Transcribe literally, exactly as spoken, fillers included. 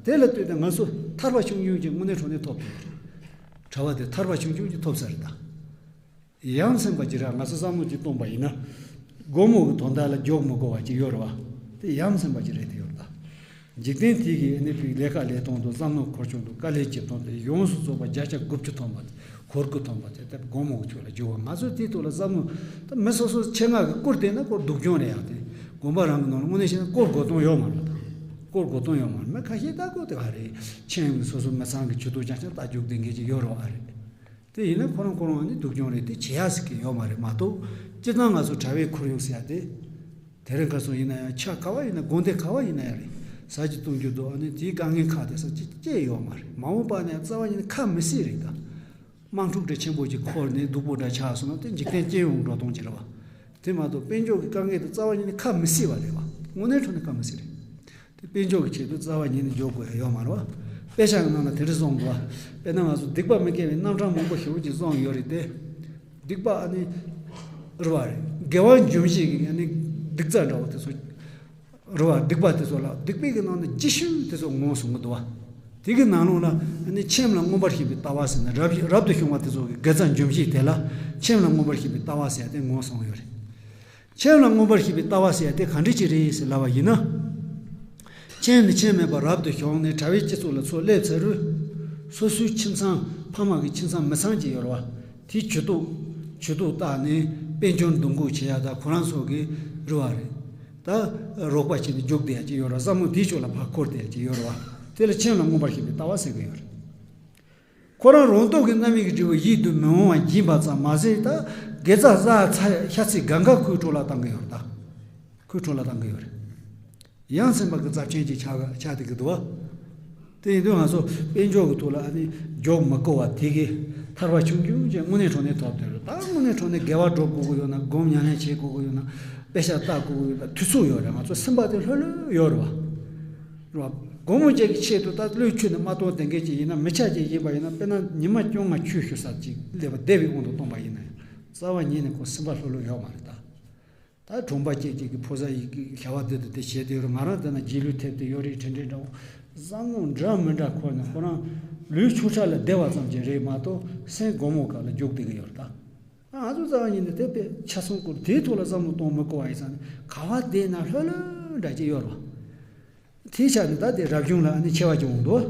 དེ་ལ་ལྟོས་ཏེ་ང་ཚོ་ཐར་པ་ཆུང་ཆུང་ཅིག་དངོས་གནས་དྲང་གནས་ཐོབ་ཐུབ་ཀྱི་རེད། གྲྭ་པ་དེ་ཐར་པ་ཆུང་ཆུང་ཅིག་ཐོབ་ས་རེད་ད། ཡ་མཚན་པ་ཅིག་རེད། ང་ཚོ་བསམ་བློ་ཅིག་གཏོང་པ་ཡིན་ན། སྒོར་མོ་གི་དོན་དག་ལ་འཇོག་མི་དགོས་པ་ཅིག་ཡོད་རེད་བ། དེ་ཡ་མཚན་པ་ཅིག་རེད་དེ་ཡོད་རེད་ད། འཇིག་རྟེན་དེ་གི་ཨ་ནི་ཕིག་ལས་ཀ་ལས་སྟངས་དང་བསམ་བློ་འཁོར་སྐྱོད་དང་དཀའ་ལས་བྱེད་སྟངས་དེ་ཡོངས་སུ་རྫོགས་པ་བརྒྱ་ཆ་དགུ་བཅུ་ཐམ་པ་དེ་གོར་གུ་ཐམ་པ་དེ་དེ་སྒོར་མོ་གི་ཆོས་ལ་འཇུག་པ། ང་ཚོ་དེའི་ཐོག་ལ་བསམ་བློ་ད་མི་སོ་སོ་ཆེད་མངགས་ཀྱི་བསྐུར་བསྡད་ན་སྐོར་སྡུག་གྱོང་རེད་ཡག་དེ། དགོན་པ་རང་གི་ནང་ལ་དངོས་གནས་བཤད་ན་སྐོར་དགོས་དོན་ཡོད་མ་རེད་ད། སྐོར་དགོས་དོན་ཡོད་མ་རེད། མི་ཁ་ཤས་ད་སྐོར་དེ་ག་རེད། ཆེད་མངགས་སོ་སོ་མི་ཚང་གི་ཇུས་གཏོགས་རྐྱང་རྐྱང་ད་རྒྱུག་བསྡད་མཁན་ཅིག་ཡོད་རེད་བ་རེད། དེ་ཡིན་ན་ཁོ་རང་ཁོ་རང་ནི་སྡུག་གྱོང་རེད། དེ་བྱེད་ཡག་ཟེར་གི་ཡོད་མ་རེད་མ་གཏོགས། སྤྱིར་བཏང་ང་ཚོ་གྲྭ་པའི་ཁོར་ཡུག་ཟེར་ཡག་དེ། དེ་རིང་ཁ་སང་ཡིན་ན་ཡང་ཆ་ག་བ་ཡིན་ན་དགོན་སྡེ་ག་བ་ཡིན་ན་ཡང་རེད། ཟ་རྒྱུ་བཏུང་རྒྱུ་འདུག་ཨ་ནི་དེའི་དཀའ་ངལ་ཁག་དེ་ས་ཅིག་སྐྱེས་ཡོད་མ་རེད། མ་འོངས་པ་ནས་རྩ་བ་ཉིད་ནས་ཁ་མི་སྲིད་རེད་ད། དམག་འཁྲུག་འདྲ་ཆེན་པོ་ཅིག་འཁོར་ནས་སྡུག་པོ་འདྲ་ཆགས་སོང་ན་དེ་འཇིག་རྟེན་སྐྱོ་ཡོང་འགྲོ་སྟངས་ཅིག་རེད་བ། དེ་མ་གཏོགས་དཔལ་འབྱོར་གྱི་དཀའ་ངལ་དེ་རྩ་བ་ཉིད་ནས་ཁ་མི་སྲིད་པ་རེད་བ། དངོས་གནས་དྲང་གནས་ཁ་མི་སྲིད་རེད། དེ་དཔལ་འབྱོར་གྱི་ཆེད་དུ་རྩ་བ་ཉིད་ནས་འཇོག་དགོས་ཡ་ཡོད་མ་རེད་བ། དཔེ་ཆ་གི་ནང་ལ་དེ་འདྲ་གསུངས་འདུག་བ། དཔེར་ན་ང་ཚོ་སྡིག་པ་མི་དགེ་བའི་རྣམ་གྲངས་མང་པོ་ཞེ་པོ་ཅིག་གསུངས་ཡོད་རེད་དེ། སྡིག་པ་ཨ་ནི་རེད་བ་རེད། དགེ་བ་འཇོམས་བྱེད་ཀྱི་ཨ་ནི་སྡིག་རྩ་འདྲ་བོ་དེ་ཚོ་རེད་བ། སྡིག་པ་དེ་ཚོ་ལ་སྡིག་པའི་གི་ནང་ནས་ལྕི་ཤོས་དེ་ཚོ་ངོས་བཟུང་གི་འདུག་བ། དེ་གི་ནང་ལོགས་ལ་ཨ་ནི་ཆེམ་ལ་མངོན་པར་ཤེས་པའི་ལྟ་བ་ཟེར་ནས་རབ་རབ་ཏུ་བྱུང་བ་དེ་ཚོ་གི་དགེ་རྩ་འཇོམས་བྱེད་དེ་ལ་ཆེམ་ལ་མངོན་པར་ཤེས་པའི་ལྟ་བ་ཟེར་ཡ་དེ་ངོས་བཟུང་ཡོད་རེད། ཆེམ་ལ་མངོན་པར་ཤེས་པའི་ལྟ་བ་ཟེར་ཡ་དེ་ག་འདྲ་ཅིག་རེད་ཟེར་ལབ་པ་ཡིན་ན། ཆེམ་ནི་ཆེམ་མེད་པར་རབ་ཏུ་བྱུང་ནས་གྲྭ་པའི་སྤྱི་ཚོགས་ལ་ཚུར་སླེབས་ཚར་རུང་། སོ་སོའི་ཁྱིམ་ཚང་ཕ་མ་གི་ཁྱིམ་ཚང་མི་ཚང་ཅིག་ཡོད་རེད་བ། དེའི་ཇུས་གཏོགས་ཇུས་གཏོགས་བཏགས་ནས་དཔལ་འབྱོར་འདུ་འགོད་བྱེད་ཡ་དང་ཁོ་རང་ཚོ་གི་རེད་བ་རེད། ད་རོགས་པ་བྱས་ནས་རྒྱུག་བསྡད་ཡ་ཅིག་ཡོད་རེད་བ། བསམ་བློ་དེའི་ཕྱོགས་ལ་ཕར་འཁོར་བསྡད་ཡ་ཅིག་ཡོད་རེད་བ། དེ་ལ་ཆེམ་ལ་མངོན་པར་ཤེས་པའི་ལྟ་བ་ཟེར་གི་ཡོད་རེད། ཁོ་རང་རང་སྟོབས་ཀྱིས་རྣམ་སྨིན་གྱི་འབྲས་བུ་ཡིད་དུ་མི་འོང་བ་སྦྱིན་པ་ཙམ་མ་ཟད། ད་དགེ་རྩ་བསགས་ཚར་ཤ་ཚའི་གང་ག་ཁོའི་འཕྲོ་ལ་བཏང་གི་ཡོད་རེད་ད། ཁོའི་འཕྲོ་ལ་བཏང་གི་ཡོད་རེད། ཡ་མཚན་པ་གི་རྩ་ཆེན་གྱི་ཆ་ཆ་དེ་གི་འདུག་བ། དེ་ཡིན་དུས་ང་ཚོ་དཔལ་འབྱོར་གྱི་ཐོག་ལ་ཨ་ནི་འཇོག་མི་དགོས་པ་དེ་གི་ཐར་པ་ཆུང་ཆུང་ཅན་དངོས་གནས་དྲང་གནས་ཐོབ་དེ་རེད། ད་དངོས་གནས་དྲང་གནས་དགེ་བ་སྒྲུབ་དགོས་ཀྱི་ཡོད་ན། སྒོམ་ཉམས་ལེན་བྱེད་དགོས་ཀྱི་ཡོད་ན། དཔེ་ཆ་ལྟ་དགོས་ཀྱི་ཡོད་ན། དུས་ཚོད་ཡོད་རེད། ང་ཚོ་སེམས་པ་དེ་ལྷོད་ལྷོད་ཡོད་རེད་བ། རེད་བ། སྒོར་མོ་ཅིག་གི་ཆེད་དུ་ད་བློས་ཆོད་ནས་མ་གཏོང་བསྡད་མཁན་ཅིག་ཡིན་ན། མི་ཆ་ཅིག་ཡིན་པ་ཡིན་ན། དཔེར་ན་ཉི་མ་བཅོ་ལྔ་ཆོས་ཞུ་ས་ཅིག་སླེབས་པ་བསྡད་པའི་དབང་དུ་གཏོང་པ་ཡིན་ན་ཡང་རྩ་བ་ཉིད་ནས་ཁོ་སེམས་པ་ལྷོད་ལྷོད་ཡོད་མ་རེད་ད། ད་གྲོང་པ་སྐྱེས་སྐྱེས་ཀྱི་ཕོ་གསར་ཡི་གེ་བྱ་བ་འདི་དང་དེ་བྱས་ཏེ་ཡོད་རེད། ང་རང་འདི་ན་རྗེས་ལུས་ཐེབས་ཏེ་ཡོད་རེད། དྲན་དྲན་འདྲ་བོ། བསམ་བློ་འདྲ་མི་འདྲ་འཁོར་ནས་ཁོ་རང་ལུས་ཆུང་ཁྲག་ལ་བདེ་བ་ཙམ་གྱི་རེད་མ་གཏོགས་སེམས་སྒོར་མོ་སྒང་ལ་རྒྱུག་བསྡད་ཀྱི་ཡོད་རེད་ད། ང་ཚོ་རྩ་བ་ཉིད་ནས་དེ་དཔེ་ཆ་ཚང་སྐོར་དེའི་ཐོག་ལ་བསམ་བློ་གཏོང་མི་དགོས་པ་ཡིན་ཙང་ནི་ག་བ་བསྡད་ན་ལྷོད་ལྷོད་འདྲ་ཅིག་ཡོད་རེད་བ། དེའི་ཆ་ནས་ད་དེ་རབ་བྱུང་ལ་ཨ་ནི་ཆེ་བ་ཅིག་འོང་འདུག